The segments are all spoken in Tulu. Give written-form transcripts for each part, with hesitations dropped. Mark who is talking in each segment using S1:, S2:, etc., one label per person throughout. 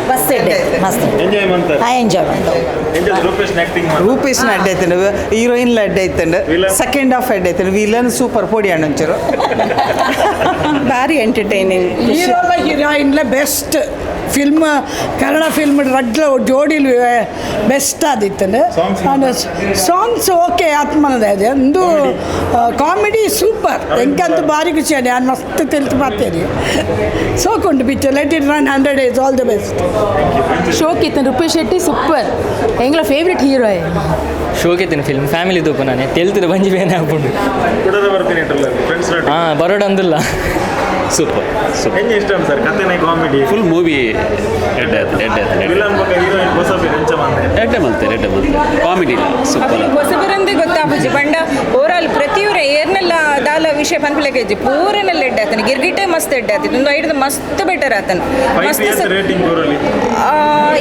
S1: ಮಸ್ತ್ ಎಡ್ಡೆ, ಮಸ್ತ್.
S2: ಎಂಜಾಯ್ ಮಂತ.
S1: ಎಂಜಾಯ್ ಮಂತ.
S2: Enjoy Rupesh acting.
S3: ರೂಪೇಶ್ನ ಅಡ್ಡ ಐತಂಡು, ಹೀರೋಯಿನ್ ಅಡ್ಡ ಐತಂಡು.
S2: Villain?
S3: Second half ಅಡ್ಡ ಐತಂಡು. ವಿಲನ್ ಸೂಪರ್, ಪೊಡಿ ಅಣ್ಣಂಚೂರು.
S4: ಭಾರಿ ಎಂಟರ್ಟೈನಿಂಗ್.
S5: ಹೀರೋಲ ಹೀರೋಯಿನ್ಲ ಬೆಸ್ಟ್ ಫಿಲ್ಮ್. ಕನ್ನಡ ಫಿಲ್ಮ್ ರಡ್ಲ ಜೋಡಿಲು ಬೆಸ್ಟ್ ಆದಿತ್ತಂಡು.
S2: Songs?
S5: Songs okay ಆತ್ಮನದ ಇದೆ ಒಂದು. Comedy super. ಎಂಕಂತೂ ಭಾರಿ ಖುಷಿ ಆಡಿ. ನಾನು ಮಸ್ತ್ ತೆಲ್ತು ಪಾತೇರಿ. ಸೋಕುಂಟು picture. Let it run 100 days. All the best.
S6: ಶೋಕ್ ಇತ್ತು. ರೂಪೇಶ್ ಶೆಟ್ಟಿ ಸೂಪರ್, ಎಂಗ್ಲ ಫೇವ್ರೆಟ್ ಹೀರೋ.
S7: ಶೋಕಿತ್ತಿನ ಫಿಲ್ಮ್, ಫ್ಯಾಮಿಲಿ ತೂಪು ನಾನೇ ತೆಲ್ತಿರ ಬಂಜಿ ಬೇನೆ ಹಾಕೊಂಡು.
S2: ಕುಡದ ಬರ್ತೀನಿ ಫ್ರೆಂಡ್ಸ್.
S7: ಹಾಂ, ಬರೋಡ ಅಂದಿಲ್ಲ.
S8: Super super.
S2: ಎಂಜ ಇಷ್ಟ ಸರ್, ಕತೆನೆ, ಕಾಮಿಡಿ?
S8: ಫುಲ್ ಮೂವಿ ಎಡ್ಡೆ ಆಯ್ತು, ಎಡ್ಡೆ ಆಯ್ತು.
S2: ವಿಲನ್ ಬೊಕ ಹೀರೋಯಿನ್ ಹೊಸ ಎಂಚ ಮಂತೆ?
S8: ಎಡ್ಡೆ ಮಲ್ತೆ, ಎಡ್ಡೆ ಮಲ್ತೆ. ಕಾಮಿಡಿ ಇಲ್ಲ, ಸೂಪರ್.
S4: ಹೊಸಬರಂದೇ ಗೊತ್ತಾಪುಜಿ ಪಂಡ ಓವರಾಲ್ ಪ್ರತಿಯೊರ ಏರ್ನೆಲ್ಲ ದಾಲ ವಿಷಯ ಪನ್ಪಿಲಕ್ಕೆ ಇಜ್ಜಿ, ಪೂರನೆಲ್ಲ ಎಡ್ಡೆ ಆತನ. ಗಿರ್ಗಿಟೆ ಮಸ್ತ್ ಎಡ್ಡೆ ಆತಿತ್ತು. ಒಂದು ಐಡ್ದು ಮಸ್ತ್ ಬೆಟರ್ ಆತನ.
S2: ಫೈವ್
S4: ಮಸ್ತ್.
S2: ರೇಟಿಂಗ್ ಊರಲ್ಲಿ?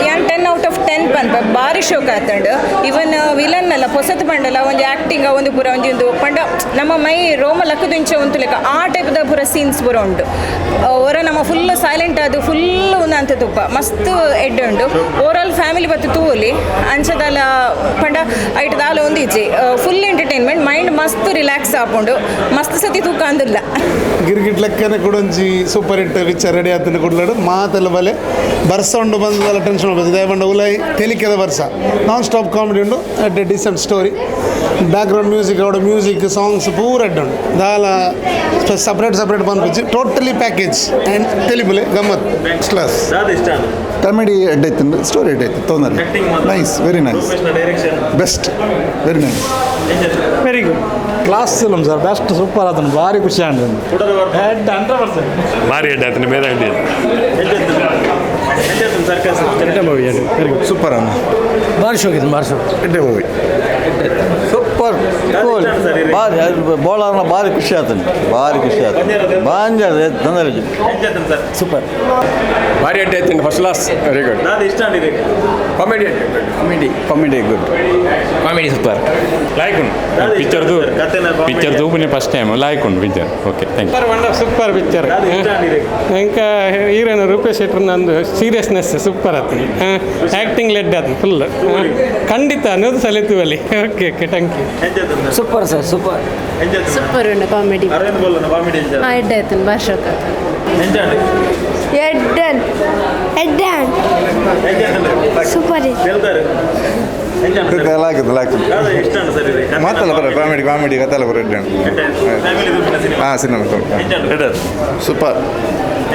S4: ಯಾನ್ 10 ಔಟ್ ಆಫ್ 10 ಪನ್ಪ. ಭಾರಿ ಶೋಕ್ ಆತಂಡು. ಇವನ್ ವಿಲನ್ ಅಲ್ಲ ಪೊಸತ್ ಪಂಡಲ ಒಂಜಿ ಆಕ್ಟಿಂಗ್ ಒಂದು ಪೂರ ಒಂಜಿ ಒಂದು ಪಂಡ ನಮ್ಮ ಮೈ ರೋಮ ಲಕ್ಕದಿಂಚ ಉಂತು ಲೆಕ್ಕ ಆ ಟೈಪ್ದ ಪೂರ ಸೀನ್ಸ್ ಪೂರ ಉಂಟು. ಹೊರ ನಮ್ಮ ಫುಲ್ ಸೈಲೆಂಟ್, ಅದು ಫುಲ್ ಒಂದು ಅಂತ ತುಪ್ಪ ಮಸ್ತ್ ಎಡ್ಡೆ ಉಂಟು. ಓವರಾಲ್ ಫ್ಯಾಮಿಲಿ ಬತ್ತು ತೂವಲಿ ಅಂಚದಾಲ ಪಂಡ ಐಟ್ ದಾಲ ಒಂದು ಇಜ್ಜಿ. ಫುಲ್ ಎಂಟರ್ಟೈನ್ಮೆಂಟ್, ಮೈಂಡ್ ಮಸ್ತ್ ರಿಲ್ಯಾಕ್ಸ್ ಆಪುಂಡು. ಮಸ್ತ್ ಸತಿ ತೂಕ ಅಂದಿಲ್ಲ.
S9: ಗಿರ್ಗಿಟ್ ಲೆಕ್ಕನೆ ಕೊಡೊಂಜಿ ಸೂಪರ್ ಹಿಟ್ ಪಿಕ್ಚರ್ ರೆಡಿ ಆತನ ಕುಡ್ಲಾಡು. ಮಾತೆಲ್ಲ ಬಲೆ ಬರ್ಸ ಉಂಡು ಬಂದದಲ್ಲ, ಟೆನ್ಷನ್ ಬರ್ಸ ದಯಪಂಡ ಉಲೈ ತೆಲಿಕೆದ ಬರ್ಸ. ನಾನ್ ಸ್ಟಾಪ್ ಕಾಮಿಡಿ ಉಂಡು, ಅಡ್ಡೆ. ಡಿಸೆಂಟ್ ಸ್ಟೋರಿ, ಬ್ಯಾಕ್ಗ್ರೌಂಡ್ ಮ್ಯೂಸಿಕ್ ಅವಡ, ಮ್ಯೂಸಿಕ್ ಸಾಂಗ್ಸ್ ಪೂರ ಅಡ್ಡ ಉಂಡು. ದಾಲ ಸಪ್ರೇಟ್ ಸಪ್ರೇಟ್ ಬಂದ್ಬಿಚ್ಚಿ, ಟೋಟಲಿ ಪ್ಯಾಕೇಜ್ ಆ್ಯಂಡ್ ತೆಲಿಬುಲೆ ಗಮ್ಮತ್ ಕ್ಲಾಸ್.
S2: ದಾದ ಇಷ್ಟ?
S10: ಕಾಮಿಡಿ ಎಡ್ಡೆ ಇತ್ತು, ಸ್ಟೋರಿ ಎಡ್ಡೆ ಇತ್ತು, ತೊಂದರೆ.
S2: Acting?
S10: Nice, very nice.
S2: ರೂಪೇಶ್ನ direction?
S10: Best, very nice.
S2: ಎಂಜ?
S11: Very good. Class film sir, best, super ಆತನು. ಭಾರಿ ಖುಷಿ ಆಂಡ್.
S2: ಕುಡದ ಬರ್ಪ.
S11: ಹೆಡ್ 100%.
S12: ಭಾರಿ ಎಡ್ಡೆ ಆತನ ಬೇರೆ ಅಡ್ಡಿ.
S2: ಎಂಜ circus?
S11: Movie very good.
S10: Super ಅಣ್ಣ.
S11: ಭಾರಿ ಶೋಕ್ ಇದೆ, ಭಾರಿ ಶೋಕ್.
S10: ಎಡ್ಡೆ ಮೂವಿ.
S13: ಸೂಪರ್.
S2: ಸರ್.
S13: ಭಾರಿ ಬೋಳಾರ್ನ, ಭಾರಿ ಖುಷಿ ಆತನು, ಭಾರಿ ಖುಷಿ ಆಯ್ತು. ಬಾಂಜಾರ ತೊಂದರೆ.
S2: ಎಂಜ ಸರ್?
S11: ಸೂಪರ್.
S12: ಭಾರಿ ಅಡ್ಡಿ ಆಯ್ತು, ಫಸ್ಟ್ ಕ್ಲಾಸ್, ವೆರಿ ಗುಡ್.
S2: ದಾದ ಇಷ್ಟ ಇದೆ?
S12: Comedy,
S10: comedy, comedy good.
S7: Comedy super.
S12: Like ಉಂಟು ಪಿಕ್ಚರ್ದು.
S2: ಕತೆನ?
S12: ಪಿಕ್ಚರ್ ತೂಪುನೆ ಫಸ್ಟ್ ಟೈಮ್, ಲಾಯ್ಕ್ ಉಂಟು picture. Okay, thank you.
S11: Super, wonder, super picture.
S2: ದಾದ ಇಷ್ಟ ಇದೆ?
S11: ಎಂಕ ಹೀರೋಯಿನ್ ರೂಪೇಶ್ ಶೆಟ್ಟರ್ ನಂದು ಸೀರಿಯಸ್ನೆಸ್ ಸೂಪರ್ ಆತನು. ಆ್ಯಕ್ಟಿಂಗ್ ಲೆಡ್ ಆತನು ಫುಲ್. ಖಂಡಿತ ಅನ್ನೋದು ಸಲಿತುವಲ್ಲಿ. Okay okay, thank you.
S2: ಎಂಜ sir?
S7: Super sir, super.
S2: ಎಂಜ?
S6: Super ಉಂಡು ಕಾಮಿಡಿ.
S2: ಅರವಿಂದ್ ಬೋಲನ ಕಾಮಿಡಿ ಎಂಜ?
S6: ಹಾಂ, ಎಡ್ಡೆ ಆಯ್ತು, ಭಾರಿ ಶೋಕ್ ಆಯ್ತು.
S2: ಎಂಜ?
S14: ಎಡ್ಡನ್ ಎಡ್ಡನ್.
S2: ಎಂಜ?
S14: ಸೂಪರ್.
S2: ಹೇಳ್ತಾರೆ ಎಂಜ ಸರ್?
S10: ಲಾಯ್ಕ್ ಲಾಯ್ಕ್.
S2: ದಾದ ಇಷ್ಟ ಸರ್ ಇದೆ?
S10: ಮಾತಲ್ಲ ಬರ, ಕಾಮಿಡಿ ಕಾಮಿಡಿ, ಕತೆಲ್ಲ ಬರ ಎಡ್ಡೆ.
S2: Family cinema.
S10: ಹಾಂ, ಸಿನಿಮಾ.
S2: ಎಂಜ?
S10: ಸೂಪರ್.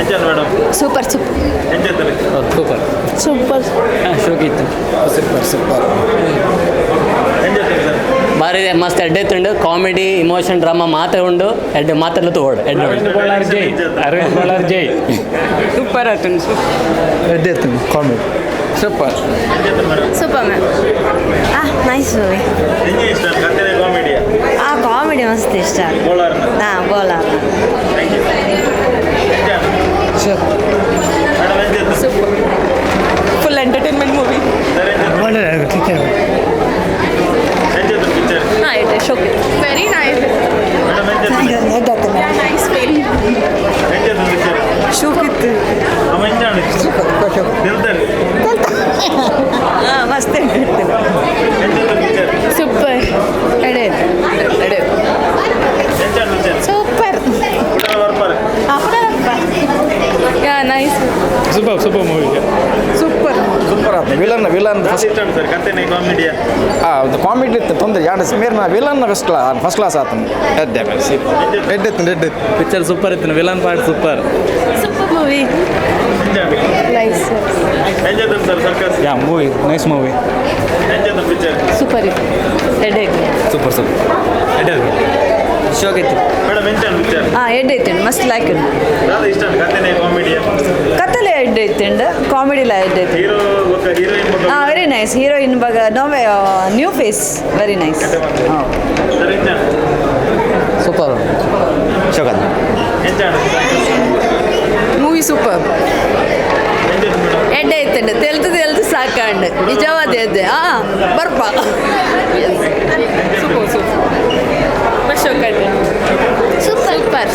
S2: ಎಂಜ ಮೇಡಮ್?
S6: Super super.
S2: ಎಂಜ?
S7: ಸೂಪರ್.
S14: ಸೂಪರ್.
S7: ಹಾಂ, ಶೋಕ್ ಇತ್ತು.
S11: Super super.
S2: ಎಂಜ ಸರ್?
S7: ಭಾರಿ ಮಸ್ತ್ ಎಡ್ಡೆ ತುಂಡು. ಕಾಮಿಡಿ, ಇಮೋಷನ್, ಡ್ರಾಮಾ ಮಾತ್ರ ಉಂಡು. ಎಡ್ಡೆ ಮಾತೆಲ್ಲ ತಗೋಡು ಎಡ್ಡೆ ಉಂಡು.
S2: ಅರವಿಂದ್ ಬೋಳಾರ್ ಜೈ,
S12: ಅರವಿಂದ್ ಬೋಳಾರ್ ಜೈ.
S4: ಸೂಪರ್ ಆತನು, ಸೂಪರ್.
S11: ಎಡ್ಡೆ ಇತ್ತು, ಕಾಮಿಡಿ ಸೂಪರ್.
S2: ಎಂಜ ಮೇಡಮ್?
S6: Super ma'am.
S1: ಆ ನೈಸ್ ಮೂವಿ.
S2: ಎಂಜ ಇಷ್ಟ, ಕತೆನೆ, ಕಾಮಿಡಿಯಾ?
S1: ಆ ಕಾಮಿಡಿ ಮಸ್ತ್ ಇಷ್ಟ.
S2: ಬೋಳಾರ್ನ?
S1: ಹಾಂ, ಬೋಲ.
S2: Thank you. ಎಂಜ madam, ಎಂಜ?
S4: Super, full entertainment movie.
S2: Sir, ಎಂಜ?
S11: ಒಳ್ಳೆ.
S2: ಎಂಜ ಪಿಕ್ಚರ್?
S4: ಹಾಂ, it ಶೋಕ್.
S6: Very nice.
S2: ಮೇಡಮ್, ಎಂಜ?
S4: Nice film.
S2: ಎಂಜ ಪಿಕ್ಚರ್?
S3: ಶೋಕ್ ಇತ್ತು.
S2: ಅಮ್ಮ, ಎಂಜ ಹೇಳ್ತಾರೆ?
S3: ಹಾಂ, ಮಸ್ತ್.
S2: ಎಂಜ ಪಿಕ್ಚರ್?
S6: ಸೂಪರ್, ಎಡೆ ಎಡೆ.
S2: ಎಂಜ ಪಿಕ್ಚರ್?
S6: ಸೂಪರ್.
S2: ಕುಡದ ಬರ್ಪಾರೆ?
S6: Yeah, nice.
S11: Super, super movie.
S3: Super.
S11: Super ಆತು. ವಿಲನ್ ವಿಲನ್
S2: ದಾದ ಇಷ್ಟ ಸರ್, ಕತೆನೆ, ಕಾಮಿಡಿಯಾ?
S11: ಹಾಂ, ಕಾಮಿಡಿ ಇತ್ತು, ತೊಂದರೆ ಎರಡು ಮೇರ್ ನಾ villain first class, first class ಆತನು. ಎಡ್ಡೆ.
S10: ಎಡ್ಡೆ ಇತ್ತು, ಎಡ್ಡೆ ಇತ್ತು.
S7: ಪಿಕ್ಚರ್ ಸೂಪರ್ ಇತ್ತು, villain part super.
S6: Super movie.
S2: ಎಂಜ?
S6: Nice.
S2: ಎಂಜ sir circus?
S11: Yeah, movie nice movie.
S2: ಎಂಜ picture?
S6: Super ಇತ್ತು, ಎಡೆ.
S7: ಸೂಪರ್ ಸೂಪರ್, ಎಡ್ಡೆ, ಶೋಕ್ ಇತ್ತು.
S2: ಮೇಡಮ್, ಎಂಜ ಪಿಕ್ಚರ್?
S1: ಹಾಂ, ಎಡ್ಡೆ ಇತ್ತು, ಮಸ್ತ್ ಲೈಕ್ ಉಂಟು.
S2: ದಾದ ಇಷ್ಟ, ಕತೆನೆ, ಕಾಮಿಡಿಯಾ?
S1: ಕತ್ತಲೆ ಎಡ್ಡೆ ಇತ್ತುಂಡು, ಕಾಮಿಡಿಲ ಎಡ್ಡೆ ಇತ್ತು.
S2: ಹೀರೋ ಬೊಕ ಹೀರೋಯಿನ್ ಬೊಕ?
S1: ಹಾಂ, ವೆರಿ ನೈಸ್. ಹೀರೋಯಿನ್ ಬಗ ನೋವೆ new face, very nice.
S2: Sir, ಎಂಜ?
S7: Super, ಶೋಕ್ ಆತು.
S2: ಎಂಜ?
S4: Movie super.
S2: ಎಂಜ ಮೇಡಮ್?
S4: ಎಡ್ಡೆ ಇತ್ತಂಡು, ತೆಲ್ತು ತೆಲ್ತು ಸಾಕಂಡು. ನಿಜವಾದ ಎದ್ದೆ. ಹಾಂ, ಬರ್ಪ. ಸೂಪರ್ ಸೂಪರ್, ಶೋಕ್ ಆಯ್ತು.
S14: Super.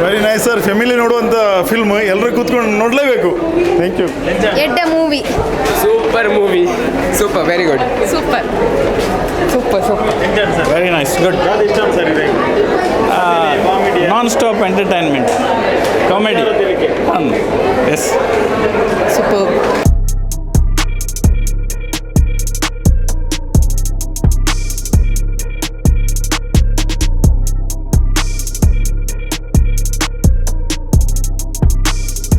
S10: Very nice sir. Family ನೋಡುವಂಥ ಫಿಲ್ಮ್, ಎಲ್ಲರೂ ಕೂತ್ಕೊಂಡು ನೋಡಲೇಬೇಕು.
S12: ತೂಬೇಕು. Thank you.
S14: ಎಡ್ಡೆ movie.
S11: Super movie, super, very good.
S6: Super, super, super.
S2: ಎಂಚ sir?
S12: Very nice, good.
S2: ದಾದ ಇಷ್ಟ ಸರ್ ಇರೆಗ್? Comedy?
S12: Non stop entertainment, comedy.
S2: ತೆಲಿಕೆ.
S12: S.
S6: Super.